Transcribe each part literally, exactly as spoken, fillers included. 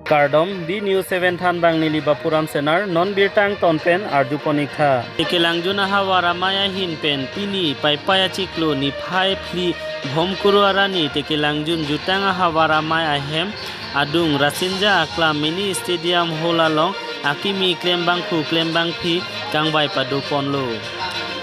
Kardom, B News seven thanbang neli Bapuram Senar, non birta angton pen arjupon-ik tha. Tekelangjun ahavar amei ahin pen pini Paipai achiklo niphai phli Bhomkuru arni Tekelangjun jutang ahavar amei ahem adung Rasinja Aklam Mini Stadium Hall along akimi klembangphu klembangphi kangvai padoponlo.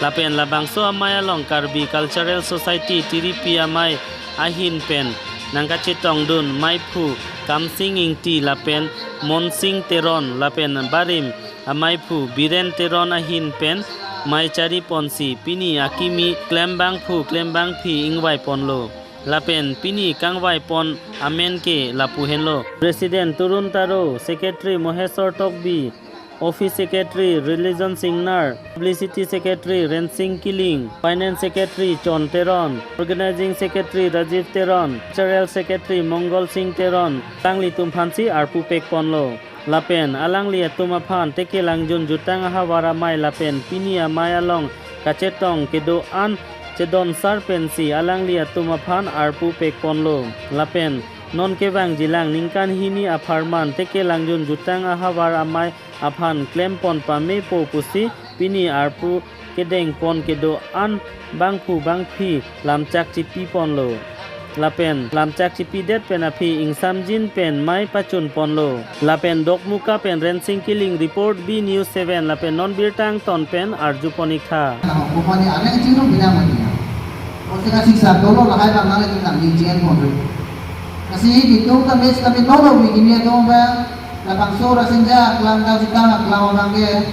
Lapen labangso amei along Karbi Cultural Society Tiripi amei ahin pen nangkachetongdun meiphu Kamsing Ingti lapen Monsing Teron lapen barim ameiphu Biren Teron ahin pen mei chariponsi pini akimi klembangphu klembangphi ingvaiponlo. Lapen pini kangvaipon amen ke lapu henlo: President Turun Taro, Secretary Mohesor Tokbi, Office Secretary Religion Singnar, Publicity Secretary Rensing Kiling, Finance Secretary Chon Teron, Organizing Secretary Rajiv Teron, Cultural Secretary Mongol Singh Teron, alanglitum aphansi arpu pekponlo. Lapen alanglitum aphan Tekelangjun jutang ahavar amei lapen pini amei along kachetong kedo-an chedonsar pensi alanglitum aphan arpu pekponlo. Lapen non kevangjilang ningkan hini apharman Tekelangjun jutang ahavar amei aphan klempon pamepo pusi pini arpu kedengpon kedo-an bangphu bangphi lamchak chipiponlo. Lapen lamchak chipidet pen aphi ingsamjin pen mei pachunponlo. Lapen Dokmoka pen Rensing Kiling report, B News seven, lapen non birta angton pen arjupon-ik tha. Nang kumani aneng chingrum bilang mati. Kose kasih sa dolo lahai bang nang itu nang ni jien pon. Kasi ditung ta mes kami nono bikini atum ba, labangso Rasinja Aklam ta jutang aklam abang ke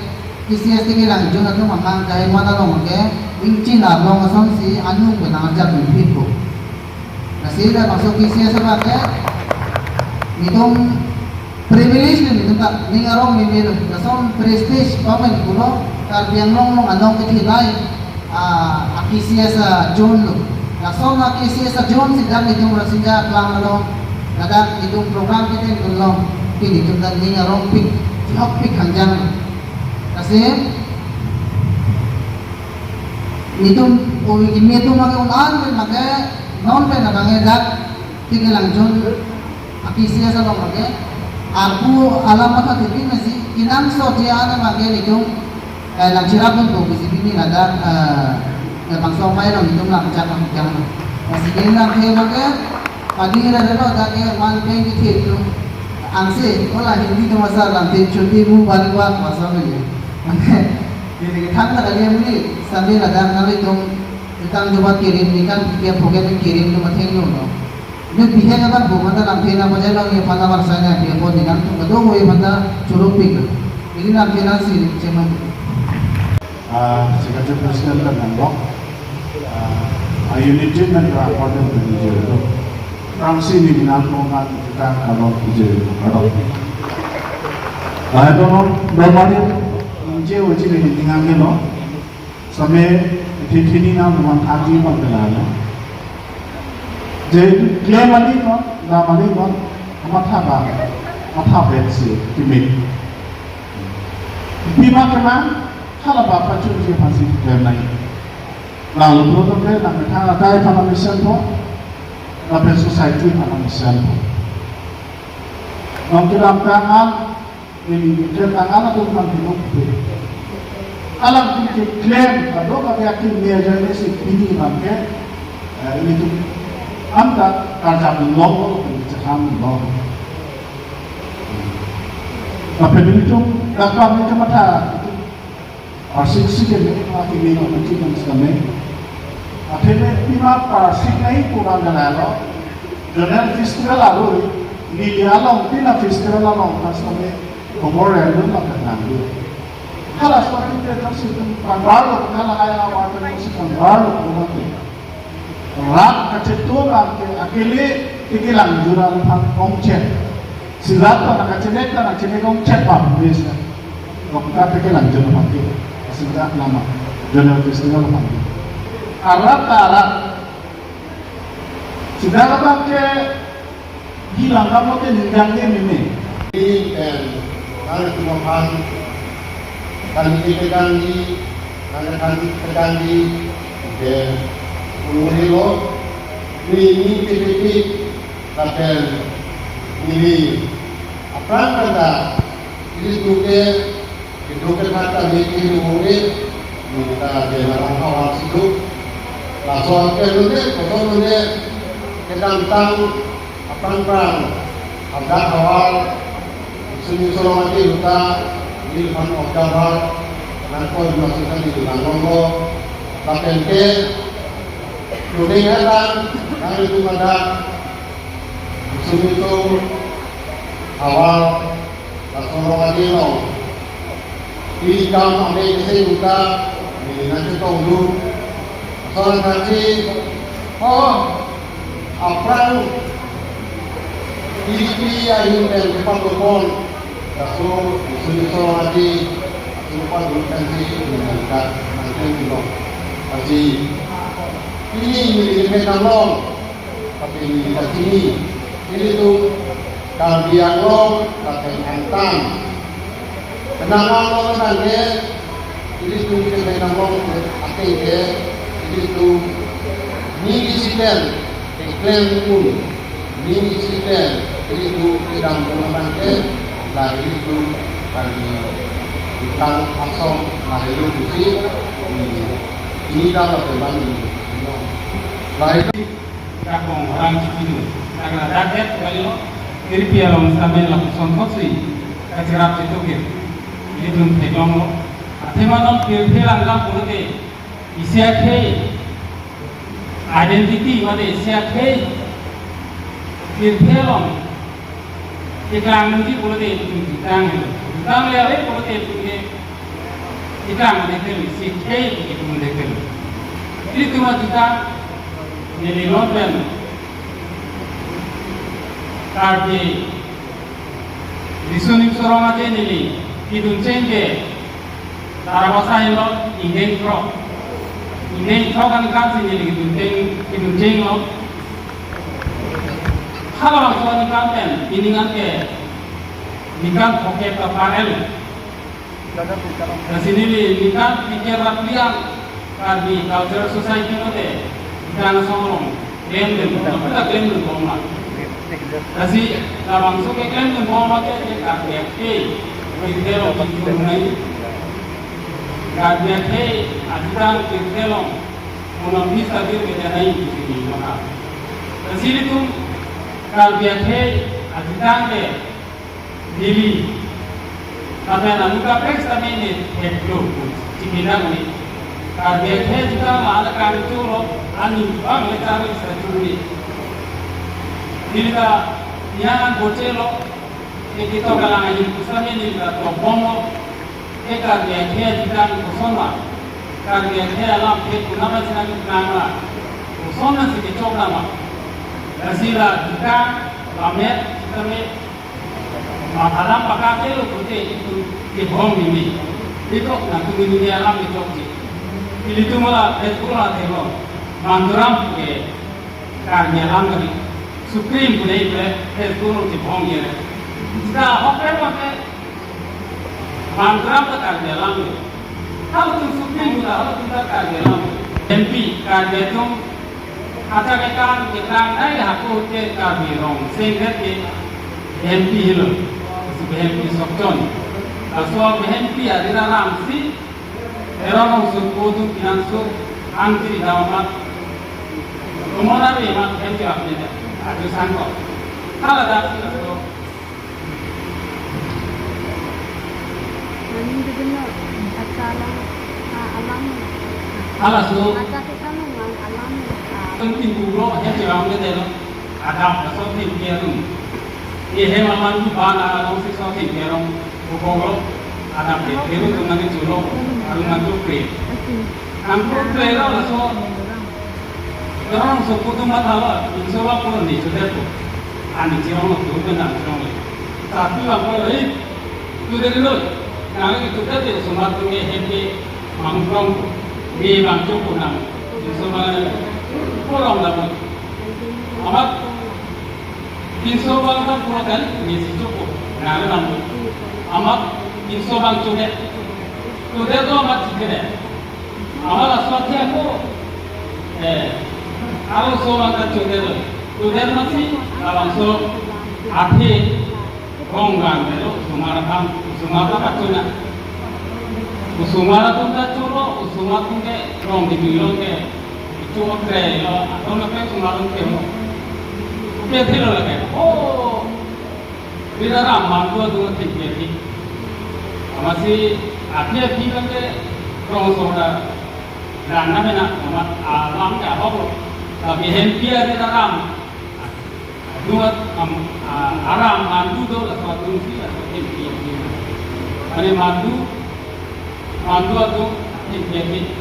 K C S Tekelangjun atum amang dai mana long ke, ingchin arlong asonsi anyung benang ajak bipit ko. Kasi labangso K C S abang ke, nitum privilege ni nitum ta, ning arong ni melo, lason prestige pamen kulo, Karbi Anglong long anong kethilai, a, a K C S a zone lo. Lason a K C S a zone si dak nitum Rasinja Aklam along, ladak nitum program kete dun long, pini nitum ta ning arongpik, chihokpik hangjang. Kasi nitum, o, kimi atum abang ke un-an pen abang ke, non pen abang ke dak Tekelangjun a K C S along abang ke arpu alam matha tipi masi, kenangsot ji an abang ke nitum, eh, nangcherapdun ko pusi pini ladak, eh, labangso amei along nitum lamchak nangkang. Masi ke nang ke abang ke padi ra ra lo dak ke man peng kethe atum. Angse, ola Hindi atum asar lamthe, choti mu bari wa masa me ye. Mane, ye ke thang ta kali amri, sambil ladak nanglitum jutang jubat kirim, nikan pike poket kirim atum atheng lo no. Ni bihek aban bo mata lamthe nangpajai long ye phan abar sai nangpi apot nikan atum kadokave aphan ta churupik. Ili lamthe nangsi cheman. Ah, Secretary President dan nangkok. Ah, a unity dan rapor dan penjuru. Rangsi ni binang kong kan kita kalau penjuru. Kalau. Ah, itu non, normally, inje uji ni tinggal ni no. Same, thinthini na rumang thanji bang kenal no. Je, klemali no, damali no, matha ba, matha betsi, kimi. Pima kema, hala ba pachunji aphansi klem nai. Lalu bro to ke, nang methang akai aphan mission po, lapen society aphan mission po. Nong kedamtang an, neli klem tang an atum aphan pinong pe. Alangtum keklem, kadokave aklem ajoine si pini abang ke, eh, ilitum anta karjap long, cheham long. Lapen ilitum, dak abang ke matha, Parsik si keme, akimi no kachidam si keme. Athene pima parsik nai pu abang ke lalo. Zonal festival arlo, neli along pina festival along pas keme, komor random makan nanglo. Hala so pite tam si tum pangbarlo, hala ai awar tam si pangbarlo, komor te. Rat kacheto abang ke akele Tekelangjun aphan ongchet. Si rat ta nangkachenek ta nangchenek ongchet abang ke sa. Nokta Tekelangjun aphan ke. Sejak lama. Zonal festival aphan ke. Arat ta arat. Sejak abang ke Di langkap lo ke ningkang ke meme. Ini pen, kang cuma pan, kan ini pedang di, kan kan pedang di, ke, umur lo, ini ini P P P, lapen, ini, Prang kata, ilitum ke, ilitum ke kata ni kiri mungkin, minta dia larang awak situ. Laso ke lune, koto lune, kedamtang, aphrang phrang, agak awal, sini sorong ati uta, ini pan okta bar, nangkoi masuk kan di langlo, lapen ke, kuning hatan, nang itu ada, sini tu, awal, laso rong ati long. Pi kam ame kese uta, ini nanti tong dulu. Soal nanti, oh, aphrang, pi pi ayu pen kepang kepon. Laso, sini sorong ati, sini pan dulu kan si, ini nanti, nanti tong dulu. Ati, ini, ini, ini kan long. Tapi ini kita sini, ilitum Karbi Anglong, tapi Angtan. Kenangan lo kan ke, ilitum ke kenangan lo, ateng ke, ilitum, ini siten, keklem pun, ini siten, ilitum, kedam pun kan ke, la ilitum, Karbi, Angtan, Asom, la ilitum si, ini, ini dah lah teman ini, la ilitum. Kakong orang Chipinang. Karena dadet kali lo. Kiri pi along samen lapuson kotsi. Kachirap chitukir. Ilitum theklong lo. Athema non pirthe langdam pulote. Isi akhei. Identity mate isi akhei. Pirthe along. Keklang nangji pulote itum jutang. Jutang le ale pulote itum ke keklang nang ke isi akhei itum ke. Itum jutang neli non pen Karbi Riso Nimso Rong Aje neli kedun cheng ke Tarabasa henlo ingdeng throk. Ingdeng throk aningkan si neli kedun cheng, kedun cheng lo. Halabangso aningkan pen, pining an ke ningkan phokep kapar-en. Lasi neli ningkan phlikep ra phli an Karbi Cultural Society mate ningkan asong along klemdun, kita klemdun bom ma. Lasi labangso keklemdun bom ma ke, ke Karbi akhei, pirthe along chingthur nai. Karbi akhei ajutang pirthe along monopi sadir beda nai di sini maka. Lasi ilitum Karbi akhei ajutang ke Delhi. Tapi anu kaprek sitame ne heklo chikidang ne. Karbi akhei ajutang la ada kami chulo, ani bang le kami sa chuli. Delhi ta niang an boche lo, ne kito kalang ahin pusitame ne ta topong lo. Ke Karbi akhei ajutang koson ma. Karbi akhei alam ke kunama sinang nang la. Koson na si kechok nama. Lasi la jutang, lamet, sitame, mathalam pakake lo pute itum kebong ini. Itum nangtum ini alam kechokche. Ilitum la, eh, pura telo. Manduram ke Karbi alam kali. Supreme pune ipe, eh, pura kebong ye. Sita hok pe pake. Manduram ke Karbi alam lo. Halatum Supreme pura, halatum ke Karbi alam lo. M P, Karbi atum Kachak ekang, ekang nai hako ke Karbi Rong Sengkhet ke B M P helo. Si B M P sokchon. Laso B M P adira ram si erong rong sur kodung pinang sur angkiri damat. Komona re mat B M P apne da. Adu sangko. Hala dak si laso. Nangning dudun lo, acha alam, ah, alam. Halaso. Acha ke kan nang alam, ah. Kan tin buro, he chiwang ke delo. Adam, laso tin ke rum. Ye he maman tu ba na along si so tin ke rum. Bukong lo. Adam ke, ke rum tu nang chulo. Arum nang tu pre. Nang tu pre lo, laso. Rong so kutum mathalo, inso ba puro ni chudet ko. Ani chirong lo tu benang chirong le. Tapi bang ko, eh, tu de lo. Nang itu tadi so mat tu nge hempe mangkrong ko. Ni bang choko nang. Inso ba pulong la mo. Amat inso ba ta puro kan ni si choko. Nang nang. Amat inso bang chudet. Chudet lo amat chudet. Amat laso athe ako, eh, arloso abang ta chudet lo. Chudet masi, labangso athe, Rong gang de lo, osomar atum, osomar ta kachuna. Osomar atum ta chulo, osomar atum ke rong di bilong ke. Chulo kre lo, atum ke osomar atum ke lo. Ke thilo lake. Oh. Rita Ram mandu atum thengpi. Amatsi api api lake rong soda. Dan na mena, amat alam ke ahok lo. Tapi hempi Rita Ram. Duat am, a, aram mandu do laso atum si laso atum si. Ane mandu, mandu atum thengpi.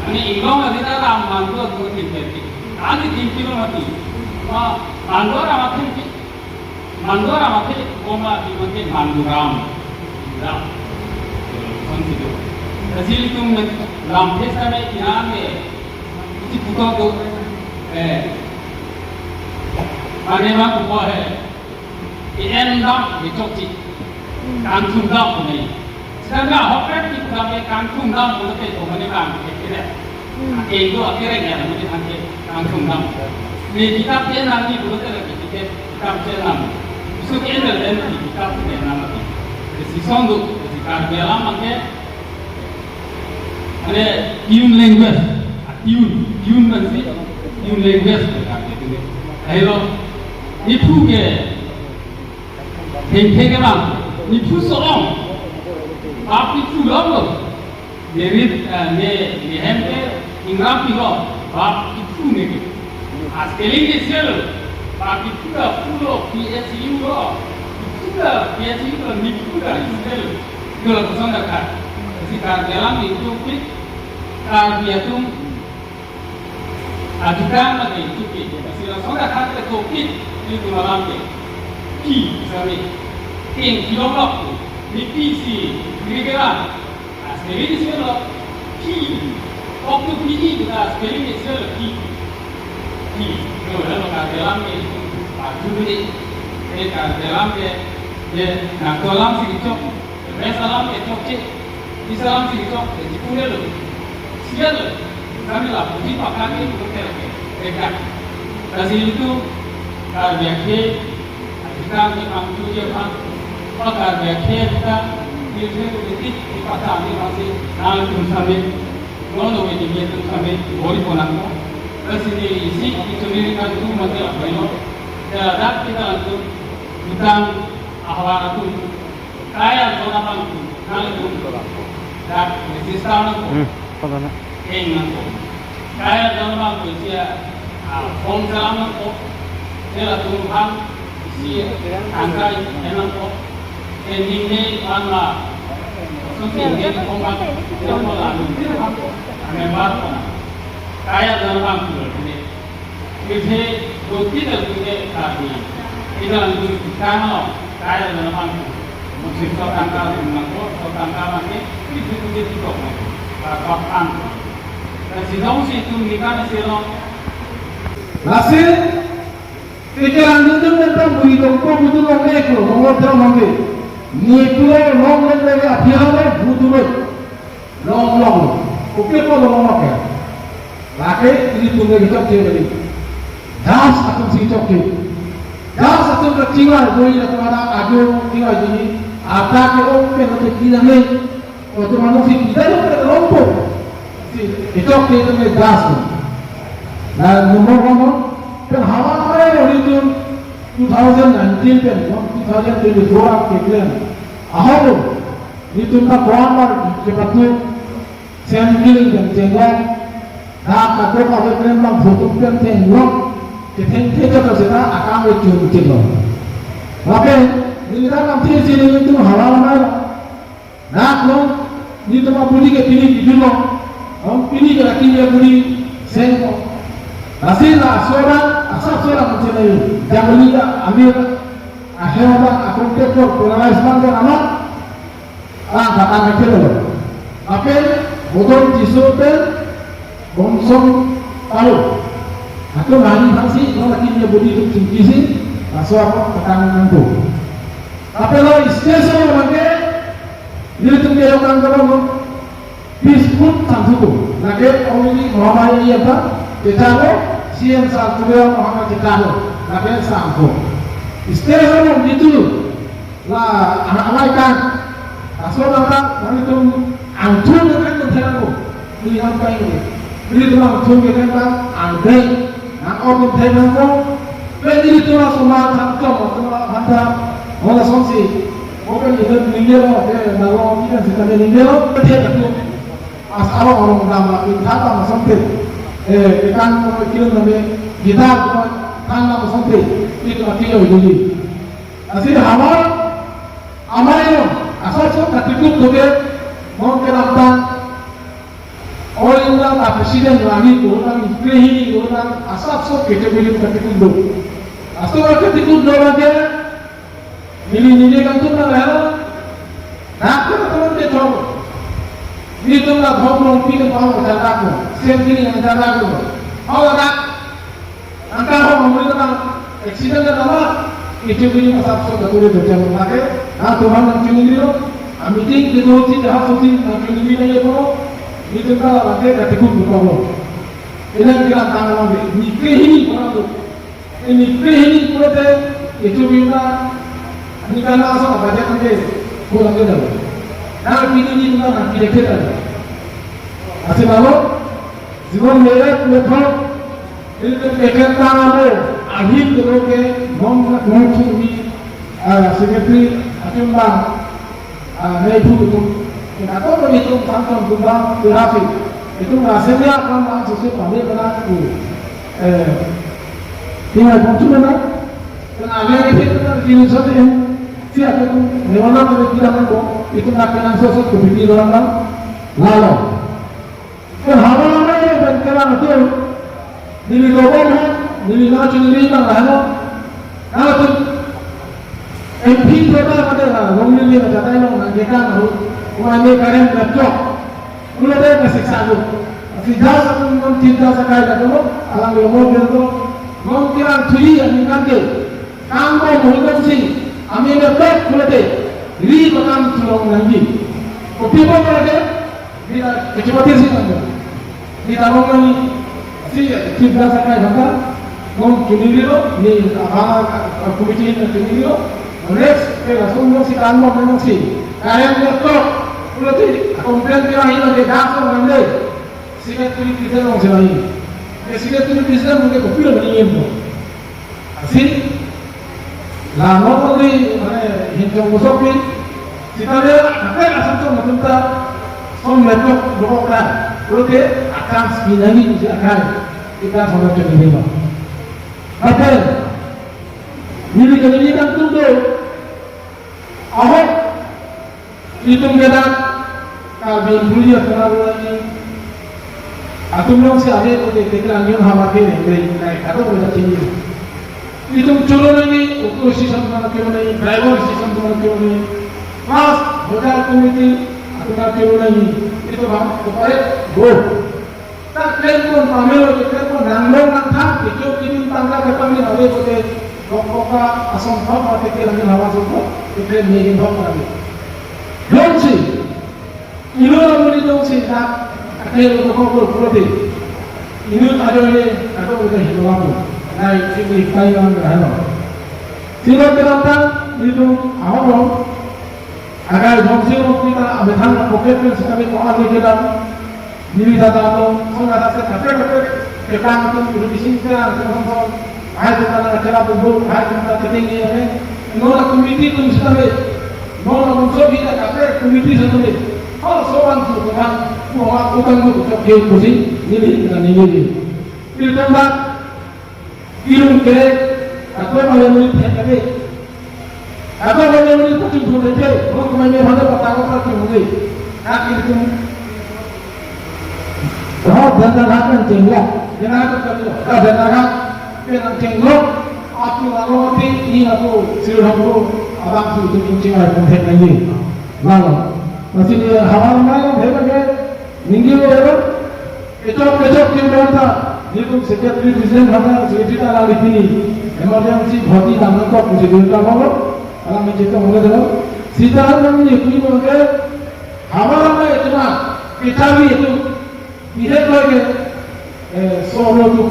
Ane ilong ane aram mandu atum thengpi. Ane thengpi lo mati. Ma, mandu aram thengpi. Mandu aram thengpi, koma di mati mandu ram. Ram. Kon situ. Hasil itu men lam desa me kinan me. Iti putok do. Eh. Mane ma pupo he. I en dam, i chokche. Kangthum dam ko ni. Sedang ahok kan ki putok ke kangthum dam ko te ko mane bang ke kire. Ake do ake re ya mane thang ke kangthum dam. Ni kitab ke nang ni putok te lagi ke kitab ke nang. Su ke en en ni kitab ke nang lagi. Isi son do, isi Karbi alam ke Mane, tune language, a tune, tune man si, tune language ko kami tune. Ahilo, nephu ke, hengke ke bang, nephu so-ong, bap nephu lo lo. Merit, eh, ne, ne hem ke, ingram pi lo, bap nephu ne ke. A spelling ke sel, bap nephu da phu lo, P H U lo, nephu da, P H U lo, nephu da, sel. Itulah kosong dak. Si Karbi alam itu pik, Karbi atum ajukan lagi itu pik. Si langsung dak ke topik itu malam ke. Pi, misalnya, ting kilong lok tu. Ni pi si, kiri kira. Spelling isi lo, pi. Waktu pi ni kita spelling isi lo, pi. Pi. Kalau dalam Karbi alam ke itu, baju ni. Ini Karbi alam ke, dia nak dalam si cok. Res alam ke chokche, isi alam si chok, eh, chikure lo, sial lo, kami la puji pakai ni puter ke, redak. Lasi itu, Karbi akhei, ajukan ke pangtu je pang, pa Karbi akhei kita, ilse ko detik, di patah ni masih, nang tum same, nono we ni tum same, bori ponang mo. Lasi ni isi, itu ni kan tum mati apa yo. Ya, dak kita langsung, utang, ahwar atum. Kaya zona bangku, nang itu. Dak, register nangkok. Hmm, apa na? Eng nangkok. Kaya zona bangku isi ya, ah, form salam nangkok. Sela tum ham, isi ya, angka isi nangkok. Ending day, one la. Sungsi ending day, form bang, form la, member ko. Kaya zona bangku, ini. Kisi do tidak punya kami. Kita lanjut kita no, kaya dalam aku. Mesti so tangka dengan ko, so tangka mati, kisi punya tikok mati. Rapat ang. Dan sidong si itu kita na silo. Lasi, pikir lanjut tu tentang bui tongko butuh lo neko, mengotong mati. Ni pulo long lek lek apiara butuh lo. Long long. Kopi ko long long ke. Lake ilitum ke chokche tadi. Das atum si chokche. Das atum ke chingai bui atum ada aju chingai jini. Ada ke om ke nanti kita ni. Atum anu si kita ni ke lompo. Si chokche itu ke das. Na nomor nomor. Pen hawa hawa itu two thousand nineteen pen, two thousand twenty-four ke plan. Ahok. Netum ta koan mar kepatu, sem kiling pen chenglong, dak kadok ave klem bang photo klem thenglong, kethengthe chot seta akam ve chun chenglong. Lapen, neli dak lamthe si netum hala lamai lo. Dak lo, netum apuni ke pini kijun lo, om pini ke laki ya puni seng lo. Lasi la asora, asap sora menchelai, jabali la amir, akhirnya akonte por polarized man ke amat, ah, kata mikir lo. Apen, bodon Jisu pen, bongsong talu. Atum hari hangsi, no laki niya budi tum chingki si, laso apa petang nangku. Apen lo stage lo mangke, netum ke yang nang kawan lo. Peaceful sangsuku. Lake already Muhammad iya ta, kita lo, C M sa kuliah Muhammad kita lo. Lake sangko. Stage lo, itu. La, anak amai kan. Laso nangta, nanglitum angthung ke kan thera ko. Ni am kai ni. Ni tu angthung ke kan ta, angdeng. Nang om thera ko. Pe ni tu laso ma thang kom, tu la thang ta. Mo lasonsi. Mo kan ni tu ningjelo, ke na lo ni kan sita ningjelo, ke thera ko. As aro aro dam la pin thata ma sonte. Eh, ikan ko kilo na me, gitar ko, than na ma sonte. Itu mati yo dili. Lasi havar amai lo, asapso katikut doke, mong ke nangtan, All India la president lagi ko nang, krehi ko nang, asapso kete bilim katikut do. Asto katikut do lagi, neli neli kan tu na ya, nak tu tu te thong. Ni tu na thong long pi kan thong jaga ko, sem ni jaga ko. All that Angka ho mamuli tang accident ta tama, itu bini pasal so katuri dojan lake, na tuhan nang chuningri lo, a meeting ke do ti dah so ti nang chuningri na ye ko, itu ka lake katikut ko lo. Ini kira tang lo ni, ni krehi ko lo. Ni krehi ko te, itu bini ni kana so baca ke, ko lake dah. Na bini ni na kira kira. Asi malo, Jibon meret methok, ini kan keken tang amo, ahin dulu ke, mong na kunu chumi, ah, secretary, atum bang, ah, nai thu itu. Kita tu kami tu tang tang tu bang, tu rapi. Itu rasanya kan bang susu kami kena tu. Eh, tinggal pun tu mana? Kan ada yang itu kan jenis satu yang siapa tu? Memang kami tidak mampu. Itu nak kena sosok ke bini orang bang. Lalu. Ke havar amai le pen kelang atum. Neli dobom ho, neli na chuningri nang lahenlo. Nangtum M P kota pada la, long neli na jatai long nang kekan ho. Kuma ne karen na chok. Kula dai na siksa lo. Si jas atum non tin jas akai na dolo, alang lo mo berdo. Non kirang thui ani kan ke. Kang ko muhudam si, ami na tok kulate, ri bakam tulong nangji. Kopi ko kulate, di ta kecamatan si nangji. Di ta long nangji, si, si biasa kai bangka, ngom kini dilo, ni abang, ah, komiti na kini dilo, next, ke langsung ngom si kan ngom nang si, kaya na tok kulate, komplain kira hina ke gas ngom nangji. Secretary president long si nangji. Ke secretary president ngom ke kopi lo nangji ngom. Asi, la non only, mane, hinjong musopi, sitare, akai asam som matum ta, som metok dokok ta, lote, akan skinani uji akai, kita sama cek ini, Pak. Akan, nili kali ini kan tunggu, ahok, Itum kedak, Karbi Anglong ya kena lagi. Atum long si ave ko de tekra nyon hawa ke ne, ne, ne, atum kedak chini. Itum choro lagi, auto station mana ke mana, driver station mana ke mana. Plus, hotel committee, atum na choro lagi. Itu bang, upaya, go. Ta klem pon pamelo, klem pon nanglong nangthang, kecho kidim tangka kepangni ave kote, kok koka asong thok mate ke langin hawa songko, klem ni hin thok mate. Dongsi, ilo lamuni dongsi ta, aklem ko kok lo prote. Ilo ajo ye, ajo ko hilo lamu. Nai, sini kai ang halo. Sino kenapa, itu, ahong, agar dongsi kita, abethang pocket pen sekali ko ane kita, Neli ta dam lo, song ada se kaprek kaprek, keplang atum, iru bising keplang atum, song song. Hai atum ta na keplang atum, hai atum ta keting ni, eh. Non a committee atum sita le. Non a unsur kita kaprek committee sita le. Hal sowan tu keplang, tu hal utang tu keplang ke kusi, neli, neli, neli. Neli tembak, Irum ke, ako mayan ni thek ave. Ako mayan ni pachung thun thek, mo ko mayan hada patang ko pachung thek. Ak itum. Oh, dan dan akan chenglok. Kena tu kan lo. Ah, dan akan kena chenglok. Aku lalu ti ni aku sirham ko abang tu tu chingai pun thek lagi. Lalu, masih dia hawal main thek lagi. Ninggi lo ya. Kechok kechok ke banta, nitum secretary president hana secretary ta lagi pini. Emergency bhorti dam nangkok musi dun ta bolo, alam mencipta mula dulu. Sita nang ni pini mangke, hawar na itu na, kita bi itu, ihe ko ke, eh, solo tu,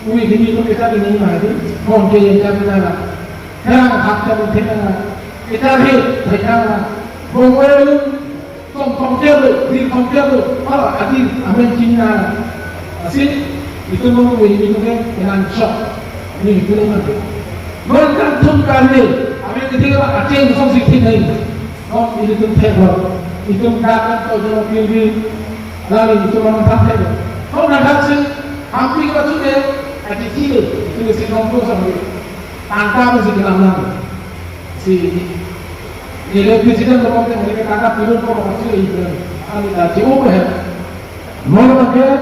ui hini tu kita bi ni na itu, kon ke yang kami na na. Kaya hak kami kena na. Itar he, thekara. Bongwe lu, tong tong kelo, di tong kelo, hala adi, amen china. Asi, itum mo ini ke, inan shot. Ini itum mo. Mon kan tum kan ni, amen ini ke, aceng song si thik hai. Kok ilitum thek lo. Itum dakan to jono pilbi. Lalu itum orang thek lo. Kok nak thek si, hampir ka tu de, ati thile. Itum si kong tu sambil. Tangka si kenam nam. Si nilai president lo kong te, mereka tangka pilun ko kong si itum. Kami tak jauh he. Mau pakai,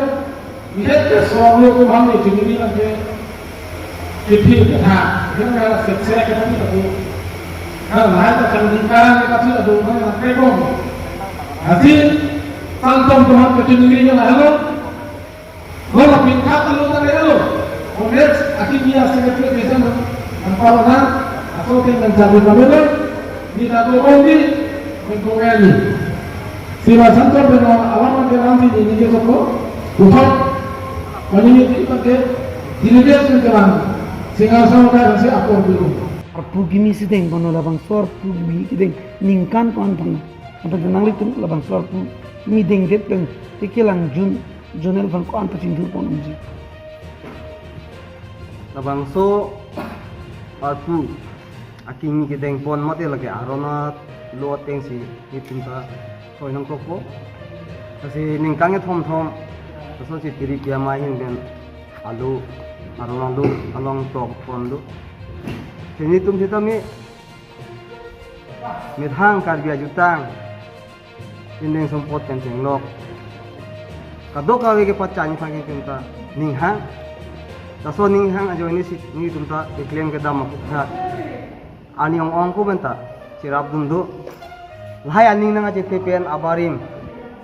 ini ke soal lo tu kami sendiri lagi. Kipi ke ha, dia nggak ada sekse ke tapi tu. Kalau lain tak akan lingkaran ke tapi tu, mana nak kebom. Hasil, tangtong Tuhan ke sendiri yang lalu. Lo lapin kata lo tak lalu. Kongres, akhirnya secretary biasa lo. Tanpa lo na, atau dengan jadi pemilu, di tato kondi, mengkongani. Sila santo beno alam ke nanti di nike soko, uthok, panini di pakai, delegation ke bang, singa sama kaya si apor dulu. Arpu kimi si deng kono labangso arpu kimi kedeng ningkan ko-an thang. Apa tenang litum labangso arpu kimi deng det deng tiki lang jun jonel bang ko-an ta chintu pon umji. Labangso arpu akimi kedeng pon mate lake arona lo ateng si nitum ta soi nang koko. Kasi ningkan ke thom thom, so si tiri kia mai hin ben alu, arona lo along tok pon lo. Si nitum sitame methang Karbi ajutang, indeng sumpot pen chenglok. Kadokave kepachan ni thang nitum ta ninghang. Laso ninghang ajoine si nitum ta keklem kedam akutha. Ani ong ong ko benta, chirap dun do. Lahai aning nangkachethe pen abarim,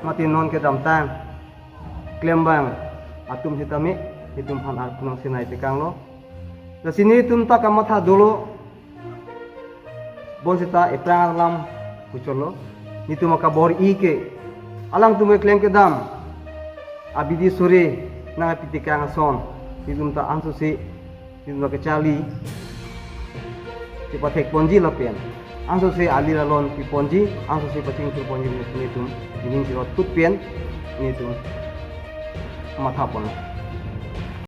mati non kedamtang klem bang atum sitame, itum aphan arpu nangsinai tekang lo. Lasi nitum ta kamatha dolo, bonsita eprang alam kucholo, nitum akabor-i ke, alangtum keklem kedam abidi sore nangpi tekang ason, nitum ta anso si nitum ta kacharli chepathek ponji lapen anso si alir alon pi ponji, anso si pachingthur ponji, nitum ining chirot kut pen nitum matha pon.